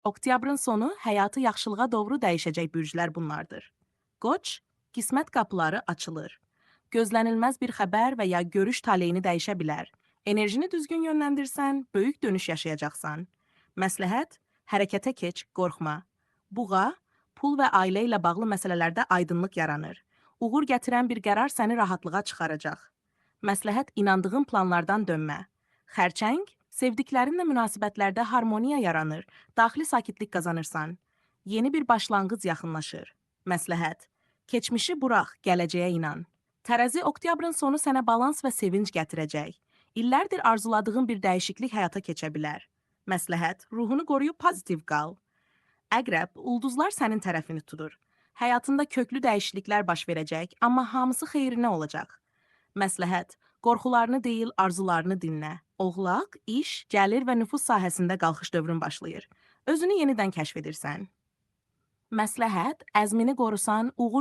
Oktyabrın sonu həyatı yaxşılığa doğru dəyişəcək bürclər bunlardır. Qoç, qismət qapıları açılır. Gözlənilməz bir xəbər və ya görüş taleyini dəyişə bilər. Enerjini düzgün yönləndirsən, böyük dönüş yaşayacaqsan. Məsləhət, hərəkətə keç, qorxma. Buğa, pul və ailə ilə bağlı məsələlərdə aydınlıq yaranır. Uğur gətirən bir qərar səni rahatlığa çıxaracaq. Məsləhət, inandığın planlardan dönmə. Xərçəng, sevdiklərinlə münasibətlərdə harmoniya yaranır, daxili sakitlik qazanırsan. Yeni bir başlanğıc yaxınlaşır. Məsləhət, keçmişi burax, gələcəyə inan. Tərəzi oktyabrın sonu sənə balans və sevinc gətirəcək. İllərdir arzuladığın bir dəyişiklik həyata keçə bilər. Məsləhət, ruhunu qoruyub pozitiv qal. Əqrəb, ulduzlar sənin tərəfini tutur. Həyatında köklü dəyişikliklər baş verəcək, amma hamısı xeyrinə olacaq. Məsləhət, qorxularını deyil, arzularını dinlə. Oğlaq, iş, gəlir və nüfuz sahəsində qalxış dövrün başlayır. Özünü yenidən kəşf edirsən. Məsləhət, əzmini qorusan, uğur